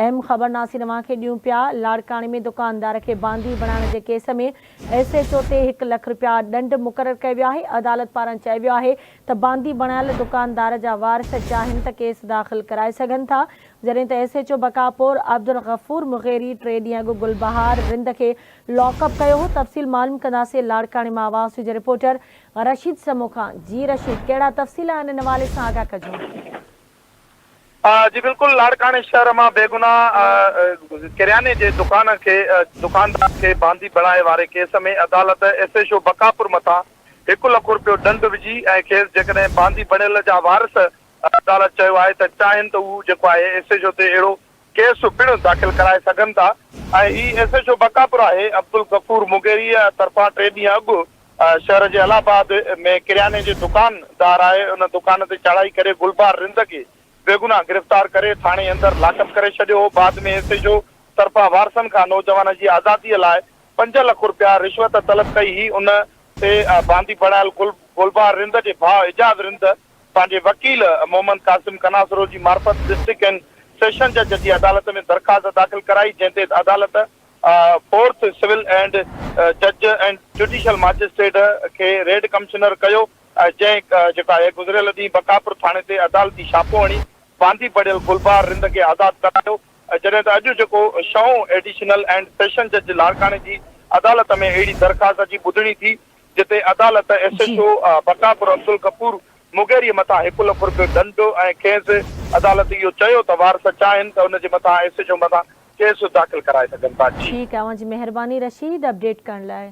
اهم خبر ناصر اوهان کي ڏيون پيا، لاڙڪاڻي ۾ دڪاندار کي باندي بڻائڻ جي ڪيس ۾ ايس ايڇ او تي هڪ لک رپيا ڏنڊ مقرر ڪيو ويو آهي، عدالت پاران چيو ويو آهي ته باندي بڻايل دڪاندار جا وارث چاهين ته ڪيس داخل ڪرائي سگهن ٿا، جڏهن ته S H O Bakapur Abdul Ghafoor Mugheri ٽي ڏينهن اڳ گل بهار رند کي لاڪ اپ ڪيو هو، تفصيل معلوم ڪنداسين لاڙڪاڻي مان آواز جي رپورٽر رشيد سمون کان، جي رشيد ڪهڙا تفصيل آهن ان حوالي سان آگاهه ڪجو. جي بلڪل لاڙڪاڻي شهر مان بيگناهه ڪرياني جي دڪان کي دڪاندار کي باندي بڻائي واري ڪيس ۾ عدالت ايس ايڇ او بقاپور مٿان هڪ لک رپيو ڏنڊ وجهي ۽ کيس جيڪڏهن باندي بڻيل جا وارث عدالت چيو آهي ته چاهين ته هو جيڪو آهي ايس ايڇ او تي اهڙو ڪيس پڻ داخل ڪرائي سگهن ٿا ۽ هي ايس ايڇ او بقاپور آهي عبدالغفور مغيري طرفان ٽي ڏينهن اڳ شهر جي الله آباد ۾ ڪرياني جي دڪان دار آهي ان دڪان تي چاڙهائي ڪري گلبهار رند کي بيگناهه گرفتار ڪري ٿاڻي اندر لاڪ اپ ڪري ڇڏيو هو بعد ۾ ايس ايڇ او طرفان وارثن کان نوجوان جي آزادي لاء پنج لک رپيا رشوت طلب ڪئي هئي ان تي باندي بڻايل گلبهار رند جي ڀاء اعجاز رند پنهنجي وڪيل محمد قاسم قناصرو جي معرفت ڊسٽرڪٽ اينڊ سيشن جج جي عدالت ۾ درخواست داخل ڪرائي جنهن تي عدالت فورٿ سول اينڊ جج اينڊ جڊيشل ماجسٽريٽ کي ريڊ ڪمشنر ڪيو جنهن جيڪو آهي گذريل ڏينهن بقاپور ٿاڻي تي عدالتي ڇاپو هڻي باندي پڙهيل گلبهار رند کي آزاد ڪرايو جڏهن ته اڄ جيڪو ڇهون ايڊيشنل اينڊ سيشن جج لاڙڪاڻي جي عدالت ۾ اهڙي درخواست جي ٻڌڻي ٿي جتي عدالت S H O Baqapur Abdul Ghafoor Mugheri مٿان هڪ لک رپيو ڏنڊ ۽ کيس عدالت اهو چيو ته وارث چاهين ته ان جي مٿان ايس ايڇ او مٿان ڪيس داخل ڪرائي سگهن ٿا. جي. ٺيڪ آ اوهان جي مهرباني رشيد اپڊيٽ ڪرڻ لاء.